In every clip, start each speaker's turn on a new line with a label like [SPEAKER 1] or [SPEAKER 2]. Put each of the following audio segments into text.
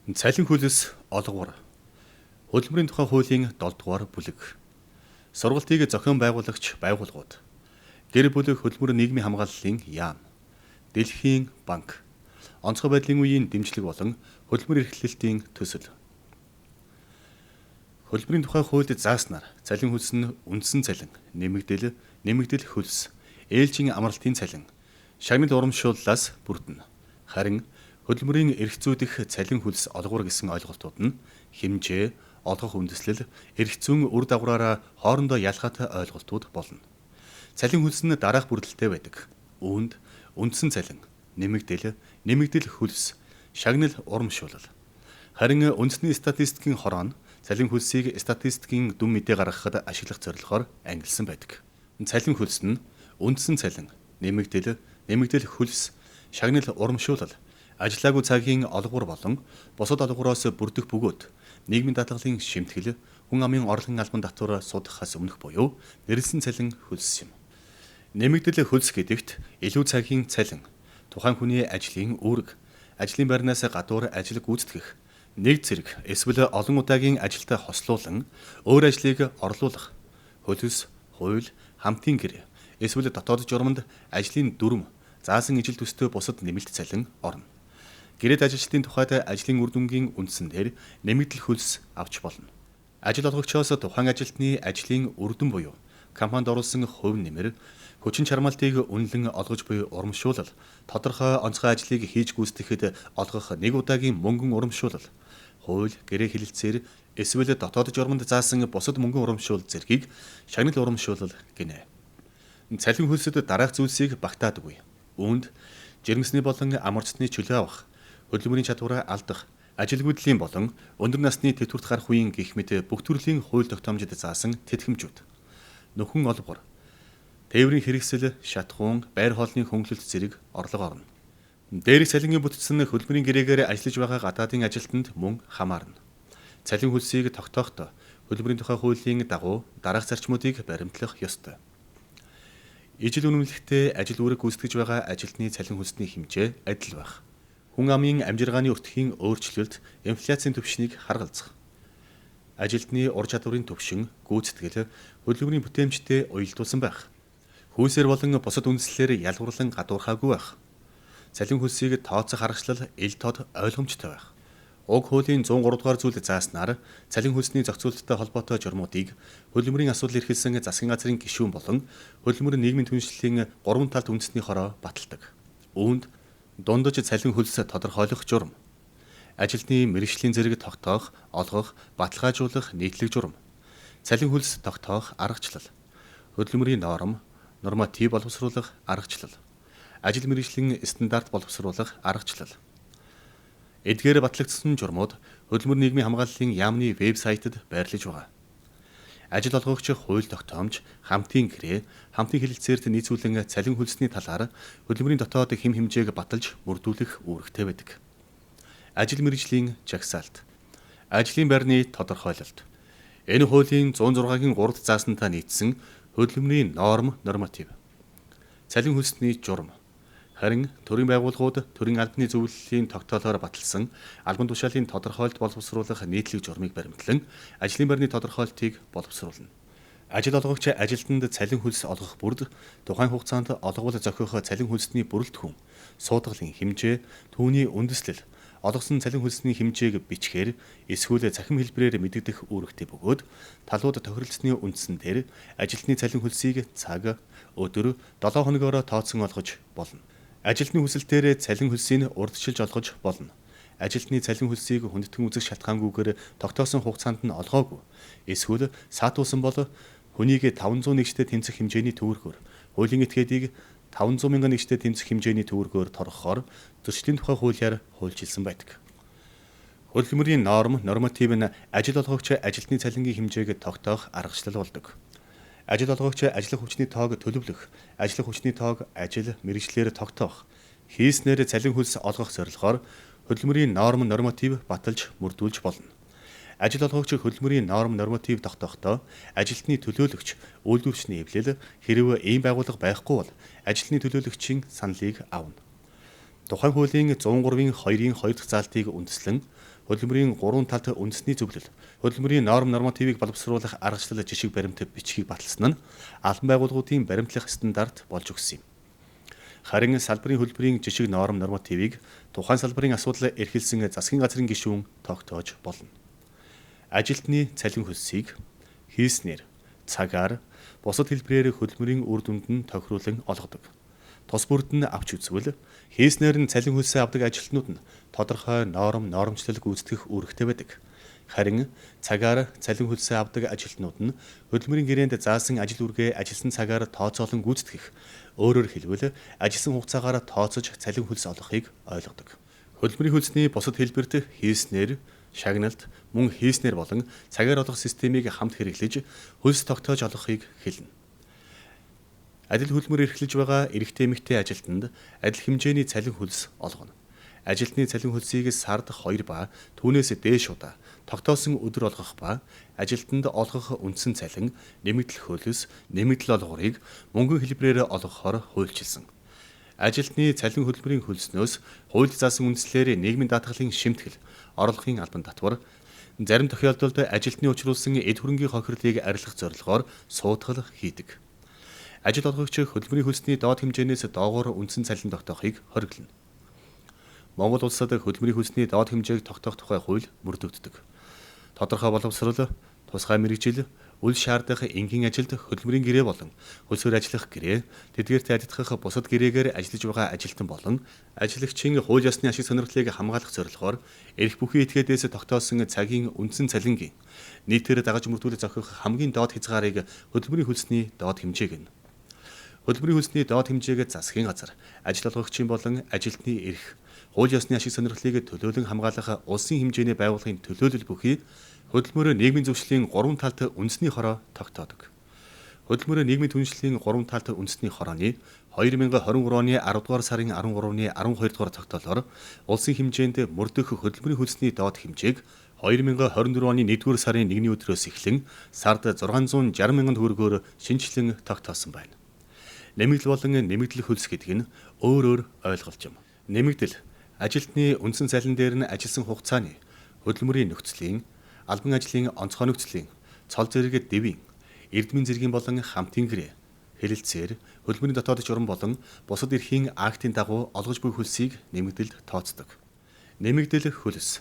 [SPEAKER 1] Цалин хөлс олговор. Хөдөлмөрийн тухай хуулийн 7 дугаар бүлэг. Сургалтыг зохион байгуулагч байгууллагууд. Гэр бүл хөдөлмөр нийгмийн хамгааллын яам. Дэлхийн банк. Онцгой байдлын үеийн дэмжлэг болон хөдөлмөр эрхлэлтийн төсөл. Хөдөлмөрийн тухай хуульд зааснаар цалин хөлс нь үндсэн цалин, нэмэгдэл, нэмэгдэл хөлс, ээлжийн амралтын цалин, шагнал урамшууллаас бүрдэнэ. Харин хөдөлмөрийн эрх зүйдэх цалин хөлс олговор гэсэн ойлголтууд нь хэмжээ, олгох үндэслэл, эрх зүйн үр дагавраараа хоорондоо ялгаатай ойлголтууд болно. Цалин хөлс нь дараах бүрдэлтэй байдаг. Үүнд үндсэн цалин, нэмэгдэл, нэмэгдэл хөлс, шагнал урамшуулал. Харин үндэсний статистикийн хороо нь цалин хөлсийг статистикийн дүн мэдээ гаргахад ашиглах зорилгоор ангилсан байдаг. Цалин хөлс нь үндсэн цалин, нэмэгдэл, нэмэгдэл хөлс, шагнал урамшуулал, ажиллаагүй цагийн олговор болон бусад олговороос бүрдэх бөгөөд нийгмийн даатгалын шимтгэл, хүн амын орлогын албан татвар судахаас өмнөх буюу нэрлэсэн цалин хөлс юм. Нэмэгдэл хөлс гэдэгт илүү цагийн цалин, тухайн хүний ажлын үүрэг, ажлын байрнаас гадуур ажил гүйцэтгэх, нэг зэрэг эсвэл олон удаагийн ажилтай хослуулан өөр ажлыг орлуулах, хөлс, хууль, хамтын гэр эсвэл дотоод журманд ажлын дүрм, заасан ижил төстэй бусад нэмэлт цалин орно. Гэрээт ажилчдын тухайд ажлын үр дүнгийн үндсэн дээр нэмэгдэл хөлс авч болно. Ажил олгогчоос тухайн ажилтны ажлын үр дүн буюу компанид оруулсан хувь нэмэр, хүчин чармаалтыг үнэлэн олгож буй урамшуулал, тодорхой онцгой ажлыг хийж гүйцэтгэхэд олгох нэг удаагийн мөнгөн урамшуулал, хууль, гэрээ хэлэлцээр эсвэл дотоод журманд заасан бусад мөнгөн урамшуул зэргийг шагнал урамшуулал гинэ. Цалин хөлсөд дараах зүйлсийг багтаадаггүй. Үүнд жирэмсний болон амарчсны чөлөө авах, хөдөлмөрийн чадвараа алдах, ажилгүйдлийн болон өндөр насны тэтгэврт гарах үеийн гэх мэт бүх төрлийн хууль тогтоомжид заасан тэтгэмжүүд. Нөхөн олбор, тээврийн хэрэгсэл, шатхуун, байр хоолны хөнгөлөлт зэрэг орлого орно. Дээрх цалингийн бүтцэн хөдөлмөрийн гэрээгээр ажиллаж байгаа гадаадын ажилтнанд мөн хамаарна. Цалин хөлсийг тогтооход хөдөлмөрийн тухай хуулийн дагуу дараах зарчмуудыг баримтлах ёстой. Ижил үнэмлэхтэй ажил үүрэг гүйцэтгэж байгаа ажилтны цалин хөлсний хэмжээ адил байх. Хүн амын амжиргааны өртгийн өөрчлөлт, инфляцийн түвшнийг харгалзах. Ажилтны ур чадварын түвшин, гүйцэтгэл, хөдөлмөрийн бүтээмжтэй уялдуулсан байх. Хүйсээр болон бусад үндслээр ялгуурлан гадуурхаагүй байх. Цалин хөлсийг тооцох аргачлал ил тод ойлгомжтой байх. Уг хуулийн 103 дугаар зүйлд зааснаар цалин хөлсний зохицуулттай холбоотой журмуудыг хөдөлмөрийн асуудал эрхэлсэн засгийн газрын гишүүн болон хөдөлмөрийн нийгмийн түншлэлийн 3 талд үндэсний хороо баталдаг. Үүнд дундаж цалин хөлс тодорхойлох журам, ажилтны мэргэжлийн зэрэг тогтоох, олгох, баталгаажуулах нийтлэг журам, цалин хөлс тогтоох аргачлал, хөдөлмөрийн норм, норматив боловсруулах аргачлал, ажил мэргэжлийн стандарт боловсруулах аргачлал. Эдгээр батлагдсан журмууд хөдөлмөр нийгмийн хамгааллын яамны вэбсайтад байрлаж байгаа. Ажил олгогч хууль тогтоомж, хамтын гэрээ, хамтын хэлэлцээрт нийцүүлэн цалин хөлсний талаар хөдөлмөрийн дотоод хэм хэмжээг баталж мөрдүүлэх үүрэгтэй байдаг. Ажил мэргэжлийн жагсаалт. Ажлын байрны тодорхойлолт. Энэ хуулийн 106-гийн 3 заасантай нийцсэн хөдөлмөрийн норм, норматив. Цалин хөлсний журам. Харин төрийн байгууллагууд төрийн албаны зөвлөлийн тогтоолоор баталсан албан тушаалын тодорхойлолт боловсруулах нийтлэг журмыг баримтлан ажлын байрны тодорхойлолтыг боловсруулна. Ажил олгогч ажилтнанд цалин хөлс олгох бүрд тухайн хугацаанд олгуул зохиох цалин хөлсний бүрэлдэхүүн, суудгалын хэмжээ, түүний үндэслэл, олгосон цалин хөлсний хэмжээг бичгээр эсвэл цахим хэлбэрээр мэдэгдэх үүрэгтэй бөгөөд талууд тохиролцсны үндсэн дээр ажилтны цалин хөлсийг цаг, өдөр, 7 хоногоороо тооцсон олгож болно. Ажилтны хүсэлтээр цалин хөлсийг урьдчилж олгож болно. Ажилтны цалин хөлсийг хүндэтгэн үзэх шалтгаангүйгээр тогтоосон хугацаанд нь олгоогүй. Эсвэл саатуулсан бол хүнийг 500 нэгштэй тэмцэх хэмжээний төвөргөөр, хуулийн этгээдийг 500 мянган нэгштэй тэмцэх хэмжээний төвөргөөр торгохоор зөрчлийн тухай хуулиар хуульчилсан байдаг. Хөдөлмөрийн норм, норматив нь ажил олгогч ажилтны цалингийн хэмжээг тогтоох аргачлал болдог. Ажил олгогч ажиллах хүчний тоог төлөвлөх, ажиллах хүчний тоог ажил мэргэжлээр тогтоох, хийснээр цалин хөлс олгох зорилгоор хөдөлмөрийн норм, норматив баталж мөрдүүлж болно. Ажил олгогч хөдөлмөрийн норм, норматив тогтоохдоо ажилтны төлөөлөгч, үйлдвэрчний эвлэл хэрвээ ийм байгууллага байхгүй бол ажилтны төлөөлөгчийн саналыг авна. Тухайн хуулийн 103-ын 2-ын 2 дахь заалтыг үндэслэн Хөдөлмөрийн 3 талт үндэсний зөвлөл хөдөлмөрийн норм нормативыг боловсруулах аргачлал жишиг баримт бичгийг баталсан нь албан байгууллагуудын баримтлах стандарт болж өгсөн юм. Харин салбарын хөдөлмөрийн жишиг норм нормативыг тухайн салбарын асуудал эрхэлсэн засгийн газрын гишүүн тогтоож болно. Ажилтны цалин хөлсийг хийснээр, цагаар, бусад хэлбэрээр хөдөлмөрийн үр дүнд нь тохируулан олгодог. Тус бүрд нь авч үзвэл хийснээр нь цалин хөлсөө авдаг ажилтнууд нь тодорхой норм нормчлал гүйцэтгэх үүрэгтэй байдаг. Харин цагаар цалин хөлсөө авдаг ажилтнууд нь хөдөлмөрийн гэрээнд заасан ажил үүргээ ажилласан цагаар тооцоолон гүйцэтгэх, өөрөөр хэлбэл ажилласан хугацаагаар тооцож цалин хөлс олгохыг ойлгодог. Хөдөлмөрийн хөлсний бусад хэлбэрт хийснээр, шагналт, мөн хийснээр болон цагаар олгох системийг хамт хэрэглэж хөлс тогтоож олгохыг хэлнэ. Адил хөдөлмөр эрхлэж байгаа эрэгтэй эмэгтэй ажилтнанд адил хэмжээний цалин хөлс олгоно. Ажилтны цалин хөлсийг сард 2 ба түүнээс дээш удаа тогтоосон өдөр олгох ба ажилтнанд олгох үндсэн цалин, нэмэгдэл хөлс, нэмэгдэл олгорыг мөнгөн хэлбэрээр олгохоор хуульчилсан. Ажилтны цалин хөдөлмөрийн хөлснөөс хуульд заасан үндслээр нийгмийн даатгалын шимтгэл, орлогын албан татвар, зарим тохиолдолд ажилтны учруулсан эд хөрөнгийн хохирлыг арилгах зорилгоор суудгал хийдэг. Ажил олгогч хөдөлмөрийн хөлсний доод хэмжээнээс доогуур үндсэн цалин тогтоохыг хориглоно. Монгол улсад хөдөлмөрийн хөлсний доод хэмжээг тогтоох тухай хууль мөрдөгддөг. Тодорхой боловсрол, тусгай мэргэжил, үл шаардах энгийн ажилд хөдөлмөрийн гэрээ болон хөлсөөр ажиллах гэрээ, тэдгээртэй адилтгах бусад гэрээгээр ажиллаж байгаа ажилтан болон ажиллагчийн хууль ёсны ашиг сонирхлыг хамгаалах зорилгоор эрх бүхий этгээдээс тогтоосон цагийн үндсэн цалингийн нийтээр дагаж мөрдүүлэх зохих хамгийн доод хязгаарыг хөдөлмөрийн хөлсний доод хэмжээ гэнэ. Хөдөлмөрийн хөлсний доод хэмжээг засгийн газар, ажил олгогчийн болон ажилтны эрх, хууль ёсны ашиг сонирхлыг төлөөлөн хамгаалах улсын хэмжээний байгууллагын төлөөлөл бүхий хөдөлмөрийн нийгмийн зөвшлийн 3 талт үндэсний хороо тогтоодог. Хөдөлмөрийн нийгмийн түншлэлийн 3 талт үндэсний хорооны 2023 оны 10 дугаар сарын 13-ны 12 дугаар тогтоолоор улсын хэмжээнд мөрдөх хөдөлмөрийн хөлсний доод хэмжээг 2024 оны 1-р сарын 1-ний өдрөөс эхлэн сард 660 мянган төгрөгөөр шинэчлэн тогтоосон байна. Нэмэгдэл болон нэмэгдэл хөлс гэдэг нь өөр өөр ойлголт юм. Нэмэгдэл ажилтны үндсэн цалин дээр нь ажилласан хугацааны, хөдөлмөрийн нөхцөлийн, албан ажлын онцгой нөхцөлийн, цол зэрэг дэвийн, эрдмийн зэргийн болон хамтын гэрээ, хэлэлцээр, хөдөлмөрийн дотоод журам болон бусад эрхийн актын дагуу олгож буй хөлсийг нэмэгдэлд тооцдог. Нэмэгдэл хөлс.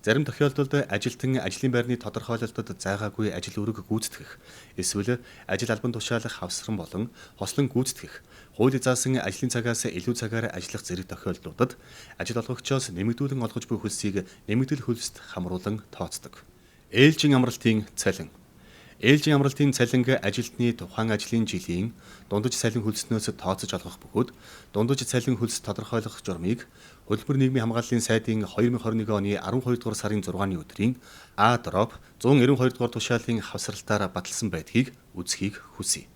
[SPEAKER 1] Зарим тохиолдолд ажилтан ажлын байрны тодорхойлолтод зайгаагүй ажил үүрэг гүйцэтгэх, эсвэл ажил албан тушаалах хавсран болон хослон гүйцэтгэх, хууль заасан ажлын цагаас илүү цагаар ажиллах зэрэг тохиолдлуудад ажил олгогчоос нэмэгдүүлэн олгож буй хөлсийг нэмэгдэл хөлсөд хамруулан тооцдог. Ээлжийн амралтын цалин. Ээлжийн амралтын цалинг ажилтны тухайн ажлын жилийн дундаж цалин хөлснөөс тооцож олгох бөгөөд дундаж цалин хөлс тодорхойлох журмыг Хөдөлмөр нийгмийн хамгааллын сайдын 2021 оны 12 дугаар сарын 6-ны өдрийн А-192 дугаар тушаалын хавсралтаар баталсан байдгийг үзэхийг хүсье.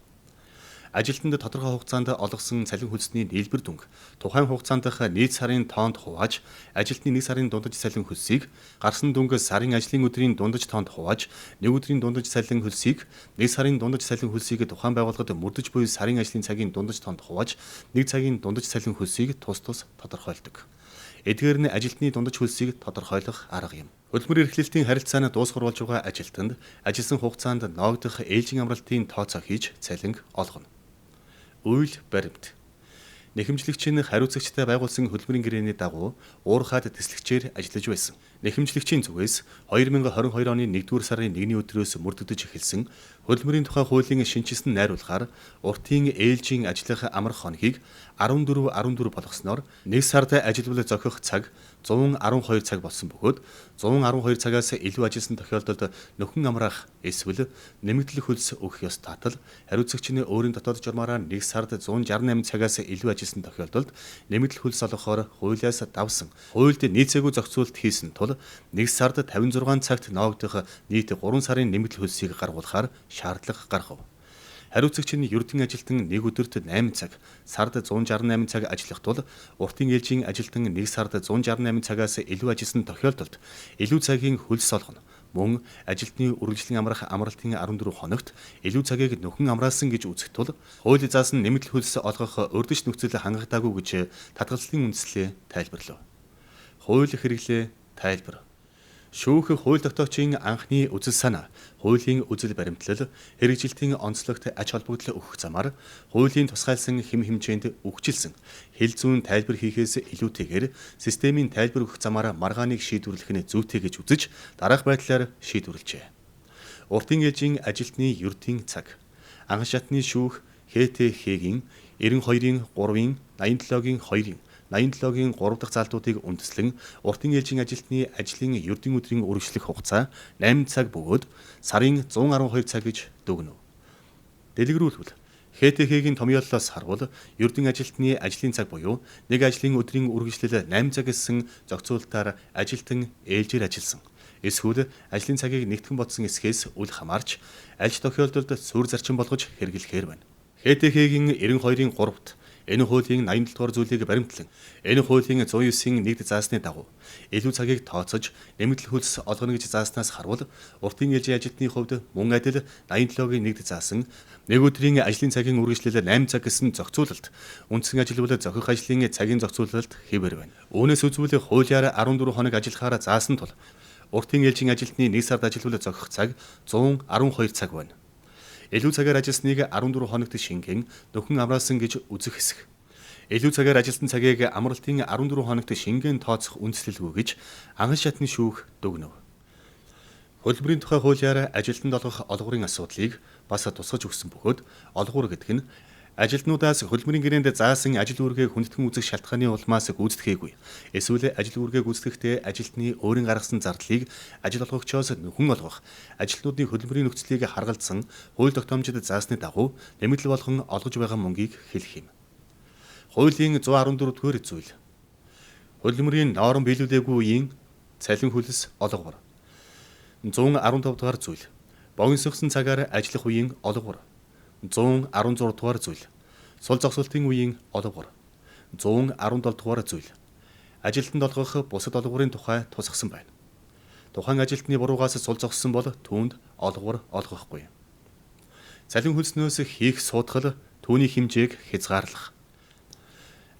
[SPEAKER 1] Ажилтнанд тодорхой хугацаанд олгосон цалин хөлсний нийлбэр дүнг тухайн хугацаандх нийт сарын тоонд хувааж ажилтны нэг сарын дундаж цалин хөлсийг гарсан дүнг сарын ажлын өдрийн дундаж тоонд хувааж нэг өдрийн дундаж цалин хөлсийг нэг сарын дундаж цалин хөлсийг тухайн байгууллагад мөрдөж буй сарын ажлын цагийн дундаж тоонд хувааж нэг цагийн дундаж цалин хөлсийг тус тус тодорхойлдог. Эдгээр нь ажилтны дундаж хөлсийг тодорхойлох арга юм. Хөдөлмөрийн эрхлэлтийн харилцааны дуусгар болж байгаа ажилтнанд ажилласан хугацаанд ноогдох ээлжийн амралтын тооцоо хийж цалинг олгоно. Үйл баримт. Нэхэмжлэгч нь хариуцагчтай байгуулсан хөдөлмөрийн гэрээний дагуу уурхаад тэслэгчээр ажиллаж байсан. Нэхэмжлэгчийн зүгээс 2022 оны 1-р сарын 1-ний өдрөөс мөрдөгдөж эхэлсэн хөдөлмөрийн тухай хуулийн шинэчилсэн найруулгаар уртын ээлжийн ажиллах амрах хоногийг 14 болгосноор нэг сард ажилбал зохих цаг 112 цаг болсон бөгөөд 112 цагаас илүү ажилласан тохиолдолд нөхөн амраах эсвэл нэмэгдэл хөлс өгөх ёс таатал хариуцагч нь өөрийн дотоод журмаараа нэг сард 168 цагаас илүү ажилласан тохиолдолд нэмэгдэл хөлс олгохоор хуулиас давсан хуульд нийцээгүй зохицуулалт хийсэн тул нэг сард 56 цагт ноогдох нийт 3 сарын нэмэгдэл хөлсийг гаргуулахаар шаардлага гаргав. Хариуцагч нь ердийн ажилтан нэг өдөрт 8 цаг, сард 168 цаг ажиллах тул уртын ээлжийн ажилтан нэг сард 168 цагаас илүү ажилласан тохиолдолд илүү цагийн хөлс олгоно. Мөн ажилтны үргэлжлэн амрах амралтын 14 хоногт илүү цагийг нөхөн амраасан гэж үзэх тул хууль заасан нэмэгдэл хөлс олгох урьдч нөхцөл хангагдаагүй гэж татгалзлын үндслээ тайлбарлав. Хууль хэрэглээ тайлбар. Шүүх хууль тогтоочийн анхны үзэл санаа, хуулийн үзэл баримтлал, хэрэгжилтийн онцлогт ач холбогдол өгөх замаар хуулийн тусгайлсан хэм хэмжээнд үхжилсэн хил зүүн тайлбар хийхээс илүүтэйгээр системийн тайлбар өгөх замаар маргааныг шийдвэрлэх нь зүйтэй гэж үзэж дараах байдлаар шийдвэрлэжээ. Уртын ээлжийн ажилтны ердийн цаг. Анхан шатны шүүх ХТХ-ийн 92-ийн 3-ын 87-гийн 2-ын 87-гийн 3 дахь заалтуудыг үндэслэн уртын ээлжийн ажилтны ажлын ердийн өдрийн үргэлжлэх хугацаа 8 цаг бөгөөд сарын 112 цаг гэж дүгнэв. Дэлгэрүүлбэл ХТХ-ийн томьёоллоос харвал ердийн ажилтны ажлын цаг буюу нэг ажлын өдрийн үргэлжлэл 8 цаг гэсэн зохицуултаар ажилтан ээлжээр ажилласан. Эсвэл ажлын цагийг нэгтгэн бодсон эсхээс үл хамаарч аль ч тохиолдолд суурь зарчим болгож хэрэглэхээр байна. ХТХ-ийн 92-ын 3-т энэ хуулийн 87 дугаар зүйлийг баримтлан энэ хуулийн 109-ийн 1-д заасны дагуу илүү цагийг тооцож нэмэгдэл хөлс олгоно гэж зааснаас харвал уртын ээлжийн ажилтны хувьд мөн адил 87-гийн 1-д заасан нэг өдрийн ажлын цагийн үргэлжлэл 8 цаг гэсэн зохицуулалт үндсэн ажилбал зохих ажлын цагийн зохицуулалт хэвээр байна. Үүнээс үзвэл хуулиар 14 хоног ажиллахаар заасан тул уртын ээлжийн ажилтны 1 сард ажиллавал зохих цаг 112 цаг байна. Илүү цагаар ажилласныг 14 хоногт шингэн нөхөн амраасан гэж үзэх хэсэг. Илүү цагаар ажилласан цагийг амралтын 14 хоногт шингэн тооцох үндслэлгүй гэж анхан шатны шүүх дүгнэв. Хөдөлмөрийн тухай хуулиар ажилтнанд олгох олгорын асуудлыг бас тусгаж өгсөн бөгөөд олгор гэдэг нь ажилтнуудаас хөдөлмөрийн гэрээнд заасан ажил үүргээ хүндэтгэн үзэх шалтгааны улмаас гүйцэтгээгүй. Эсвэл ажил үүргээ гүйцэтгэхдээ ажилтны өөрийн гаргасан зардлыг ажил олгогчоос нөхөн олгох, ажилтнуудын хөдөлмөрийн нөхцөлийг харгалзан хууль тогтоомжид заасны дагуу нэмэгдэл болгон олгож байгаа мөнгийг хэлэх юм. Хуулийн 114 дугаар зүйл. Хөдөлмөрийн норм биелүүлээгүй үеийн цалин хөлс олгор. 115 дугаар зүйл. Богиносгосон цагаар ажиллах үеийн олгор. 116 дугаар зүйл. Сул зогсолтын үеийн олгор. 117 дугаар зүйл. Ажилтнанд олгох бусад олгорын тухай тусгасан байна. Тухайн ажилтны буруугаас сул зогссон бол түүнд олгор олгохгүй. Цалин хөлснөөс хийх суудгал түүний хэмжээг хязгаарлах.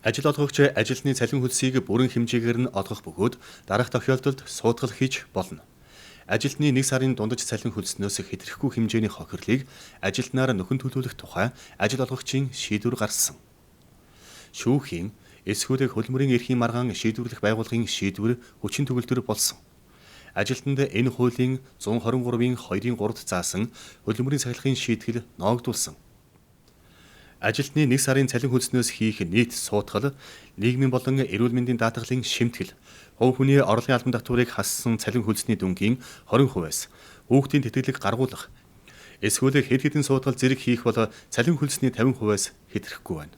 [SPEAKER 1] Ажил олгогч ажилтны цалин хөлсийг бүрэн хэмжээгээр нь олгох бөгөөд дараах тохиолдолд суудгал хийж болно. Ажилтны нэг сарын дундаж цалин хөлснөөс хэтэрхгүй хэмжээний хохирлыг ажилтнаар нөхөн төлөвлөх тухай ажил олгогчийн шийдвэр гаргасан. Шүүхийн эсвэл хөдөлмөрийн эрхийн маргаан шийдвэрлэх байгууллагын шийдвэр хүчин төгөлдөр болсон. Ажилтнанд энэ хуулийн 123-ын 2-ын 3-д заасан хөдөлмөрийн сахилгын шийтгэл ноогдуулсан. Ажилтны нэг сарын цалин хөлснөөс хийх нийт суудгал, нийгмийн болон эрүүл мэндийн даатгалын шимтгэл, хувь хүний орлогын албан татварыг хассан цалин хөлсний дүнгийн 20%-аас хүүхдийн тэтгэлэг гаргуулах, эсвэл хэд хэдэн суудгал зэрэг хийх бол цалин хөлсний 50%-аас хэтрэхгүй байна.